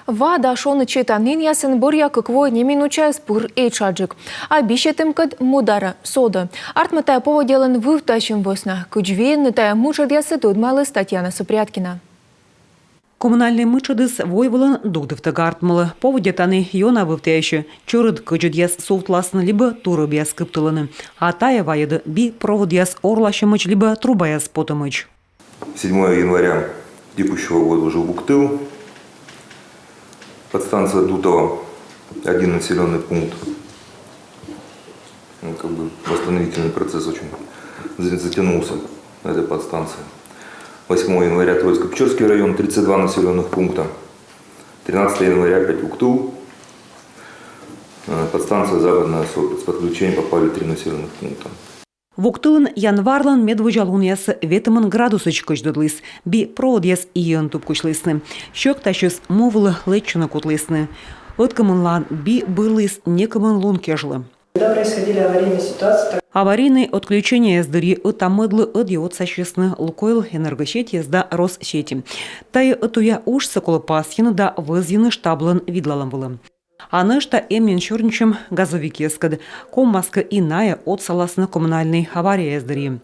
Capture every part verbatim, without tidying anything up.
Ва да шоныд сетан инъясын бӧръя кык во неминучаыс пыр этшаджык. А би сетымкӧд мӧдарӧ, содӧ. Артмӧ тайӧ поводдялӧн вывтасьӧм вӧсна. Кыдз венны тайӧ мытшӧдъяссӧ, тӧдмаліс Татьяна Супряткина. Коммунальнӧй мытшӧдыс войвылын дугдывтӧг артмылӧ. Поводдя тані ёна вывтіасьӧ: чорыд кӧдзӧдъяс сувтласны либӧ турӧбъяс кыптылӧны. А тайӧ вайӧдӧ би проводъяс орласьӧмӧдз либӧ трубаяс потӧмӧдз. Седьмого января текущего года уже Вуктыл, подстанция Дутово, один населенный пункт. Ну, как бы восстановительный процесс очень за- затянулся на этой подстанции. Восьмого января Троицко-Печорский район, тридцать два населенных пункта. Тринадцатого января опять Вуктыл, э, подстанция Западная Сопиц. Под включение попали три населенных пункта. Вуктылын январлӧн медводдза лунъясӧ ветымын градусӧдз кӧдздӧдліс. Би проводъяс иӧн тупкысьлісны. Сьӧктасьӧс му вылӧ лэччыны кутлісны. Ӧткымынлаын би бырліс некымын лун кежлӧ. Когда происходили аварийные ситуации, так Аварийнӧй отключениеяс дырйи ӧта-мӧдлы ӧдйӧ отсасисны Лукойл Энергосетьяс да Россети. Тайӧ ӧтувъя уджсӧ колӧ пасйыны да вӧзйыны штаблӧн видлалӧм вылӧ. А нӧшта эм нин сёрнитчӧм газовикъяскӧд. Ковмас кӧ, и найӧ отсаласны коммунальнӧй аварияяс дырйи.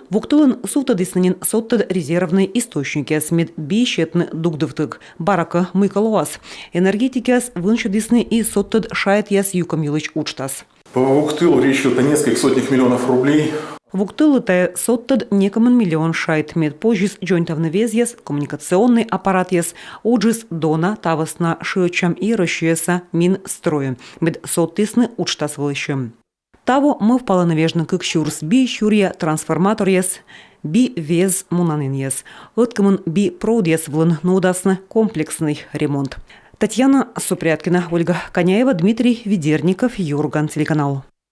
Вуктылын сувтӧдісны нин содтӧд резервнӧй источникъяс, мед би сетны дугдывтӧг. Бара кӧ, мыйкӧ лоас. Энергетикъяс вынсьӧдісны и содтӧд шайтъяс юкӧм йылысь уджтас. По Вуктылу речь идёт о нескольких сотнях миллионов рублей. Вуктыллы тайӧ содтӧд некымын миллион шайт, мед позис дзоньтавны везъяс, коммуникационнӧй аппаратъяс. Уджыс дона, та вӧсна шыӧдчам и Россияса Минстройӧ, мед содтісны уджтас вылысьӧм. Таво мӧвпалӧны вежны кык сюрс би сюръя трансформаторъяс, би вез мунанінъяс. Ӧткымын би проводъяс вылын нуӧдасны комплекснӧй ремонт. Татьяна Супряткина, Ольга Коняева, Дмитрий Ведерников, «Юрган» телеканал.